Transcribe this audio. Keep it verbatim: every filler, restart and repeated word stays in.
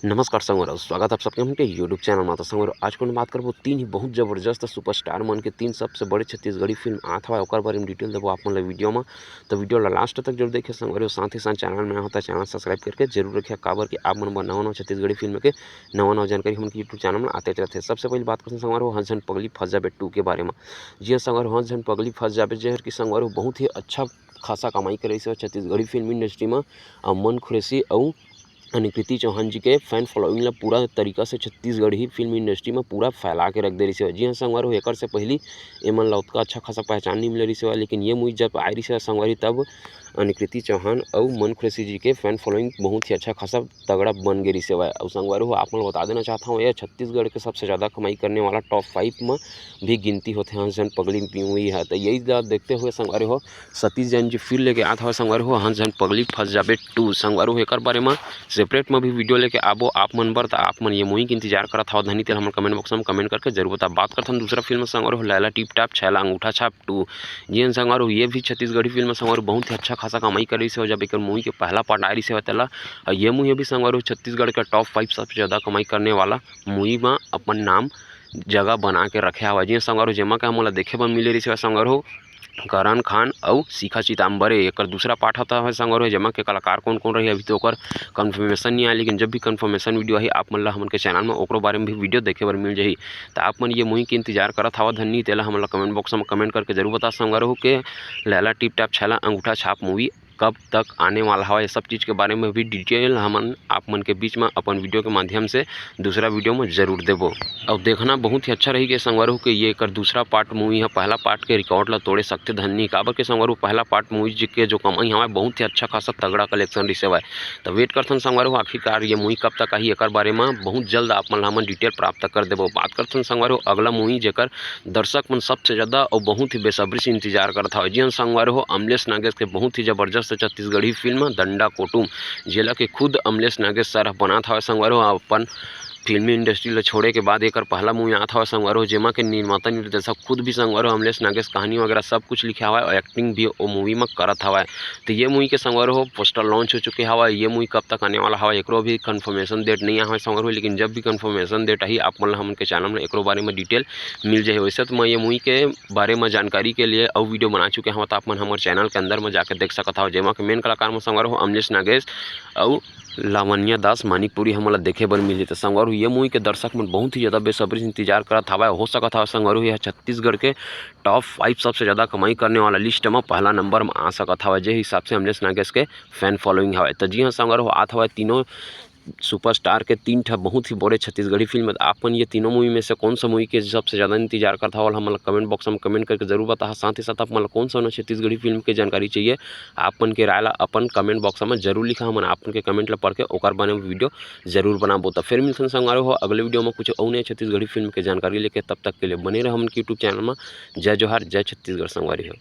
नमस्कार संगवारी हो, स्वागत आप सबके हमके YouTube चैनल में। तो संगवारी हो, आज को बात करबो तीन ही बहुत जबरदस्त सुपरस्टार मन के, तीन सबसे बड़े छत्तीसगढ़ी फिल्म आत हवय, ओकर बारे में डिटेल देबो आप मन ला वीडियो में। तो वीडियो ला लास्ट तक जरूर देखे संगवारी हो, साथ ही साथ चैनल में नवा हो तो चैनल सब्सक्राइब करके जरूर रखे, काबर कि आप मन बर नवा नवा छत्तीसगढ़ी फिल्म के नवा नवा जानकारी हमन के YouTube चैनल में आते रहथे। सबसे पहले बात करथन संगवारी हो, हंस झन पगली फंस जाबे टू के बारे में। जी हाँ संगवारी हो, हंस झन पगली फंस जाबे, जेहर की संगवारी हो बहुत ही अच्छा खासा कमाई करे से छत्तीसगढ़ी फिल्म इंडस्ट्री में अमन कुरैशी अउ अनिकृति चौहान जी के फैन फॉलोइंग ला पूरा तरीका से छत्तीसगढ़ी फिल्म इंडस्ट्री में पूरा फैला के रख दे रहिस हे। जी हाँ संगवारी हो, एकर से पहली एमन ला ओतका अच्छा खासा पहचान नहीं मिले रहिस हे, लेकिन ये मूवी जब आए रहिस हे संगवारी, तब अनिकृति चौहान अउ अमन कुरैशी जी के फैन फॉलोइंग बहुत ही अच्छा खासा तगड़ा बन गे रहिस हे। अउ संगवारी हो, आप मन ला बता देना चाहत हूँ, ये छत्तीसगढ़ के सबसे ज़्यादा कमाई करने वाला टॉप फाइव में भी गिनती होथे हंस झन पगली मूवी है। तो यही ला देखते हुए संगवारी हो, सतीश जैन जी फिर लेके आत हवय संगवारी हो, हंस झन पगली फंस जाबे टू। संगवारी हो, एकर बारे में सेपरेट में भी वीडियो लेके आबो आप मन बर। त आप मन ये मूवी के इंतजार करत हव धनी, तेला हमन कमेंट बॉक्स में कमेंट करके जरूर बता। बात करथन दूसरा फिल्म संगवारी हो, लैला टिप टाप छैला अंगूठा छाप टू। जी हाँ संगवारी हो, ये भी छत्तीसगढ़ी फिल्म संगवारी हो बहुत ही अच्छा खासा कमाई करे रहिस हे, जब एकर मूवी के पहला पार्ट आए रहिस हे तेला। अउ ये मूवी भी संगवारी हो छत्तीसगढ़ के टॉप फाइव सबसे ज़्यादा कमाई करने वाला मूवी में अपन नाम जगह बना के रखे हवय। जी हाँ संगवारी हो, जेमा के हमन ला देखे बर मिले रहिस हे संगवारी हो, करण खान अउ शिखा चिताम्बरे। एकर दूसरा पार्ट होता है संगवारी हो, जेमा के कलाकार कौन कौन रही, अभी तो ओकर कन्फर्मेशन नहीं आया, लेकिन जब भी कन्फर्मेशन वीडियो आही आप मन ला हमन के चैनल में, ओकरो बारे में भी वीडियो देखे बर मिल जाही। तो आप मन ये मूवी के इंतजार करत हवा धन्नी, तेला हमन ला कमेंट बॉक्स में कमेंट करके जरूर बता संगवारी हो के लैला टिप टाप छैला अंगूठा छाप मूवी कब तक आने वाला हवा, ये सब चीज़ के बारे में भी डिटेल हमन आप मन के बीच में अपन वीडियो के माध्यम से दूसरा वीडियो में जरूर देबो। और देखना बहुत ही अच्छा रही कि संगवारी हो के ये एकर दूसरा पार्ट मूवी है, पहला पार्ट के रिकॉर्ड ला तोड़े सकथे धन्नी, काबर के संगवारी हो पहला पार्ट मूवी जी के जो कमाई हवा बहुत ही अच्छा खासा तगड़ा कलेक्शन रिहिस हवय। तो वेट करथन संगवारी हो आखिरकार ये मूवी कब तक आही, एकर बारे में बहुत जल्द आप मन ला हमन डिटेल प्राप्त कर देबो। बात करथन संगवारी हो अगला मूवी जेकर दर्शक मन सबसे ज़्यादा और बहुत ही बेसब्री से इंतजार करत हवय। जी हाँ संगवारी हो, अमलेश नागेश के बहुत ही जबरदस्त छत्तीसगढ़ी फिल्म डंडा कोटुम, जेला के खुद अमलेश नागेश सर बनात हवय संगवारी हो। अपन फिल्मी इंडस्ट्री ला छोड़े के बाद एकर पहला मूवी आत हवय संगवारी हो, जेमा के निर्माता निर्देशक खुद भी संगवारी हो अमलेश नागेश कहानी वगैरह सब कुछ लिखे हवय और एक्टिंग भी ओ मूवी में करत हवय। तो ये मूवी के संगवारी हो पोस्टर लॉन्च हो चुके हवय। ये मूवी कब तक आने वाला हवय, एकरो भी कन्फर्मेशन डेट नहीं आए हवय संगवारी हो, लेकिन जब भी कन्फर्मेशन डेट आही आप मन ला हमन के चैनल में एकरो बारे में डिटेल मिल जाही। वैसे तो मैं ये मूवी के बारे में जानकारी के लिए अउ वीडियो बना चुके हवं, तो आप मन हमर चैनल के अंदर में जाके देख सकत हव, जेमा के मेन कलाकार में संगवारी हो अमलेश नागेश अउ लावण्या दास मानिकपुरी हमन ला देखे बर मिलही। तो संगवारी हो ये मूवी के दर्शक मन बहुत ही ज़्यादा बेसब्री से इंतजार करत हवय। हो सकत हवय संगवारी हो यह छत्तीसगढ़ के टॉप फाइव सबसे ज़्यादा कमाई करने वाला लिस्ट में पहला नंबर में आ सकत हवय, जे हिसाब से अमलेश नागेश के फैन फॉलोइंग हवय। तो जी हाँ संगवारी हो, आत हवय तीनों सुपरस्टार के तीन ठा बहुत ही बड़े छत्तीसगढ़ी फिल्म। आप मन ये तीनों मूवी में से कौन सा मूवी के सबसे ज़्यादा इंतजार करत हव, हमन ला कमेंट बॉक्स में कमेंट करके जरूर बताहा। साथ ही साथ आप मन ला कौन सा नवा छत्तीसगढ़ी फिल्म के जानकारी चाहिए, आप मन के राय ला अपन कमेंट बॉक्स में जरूर लिखा, हमन आप मन के कमेंट ला पढ़ के ओकर बारे में वीडियो जरूर बनाबो। तो फिर मिलथन संगवारी हो अगले वीडियो में कुछ अउ नया छत्तीसगढ़ी फिल्म के जानकारी लेके। तब तक के लिए बने रहो हमन के YouTube चैनल में। जय जोहार, जय छत्तीसगढ़ संगवारी हो।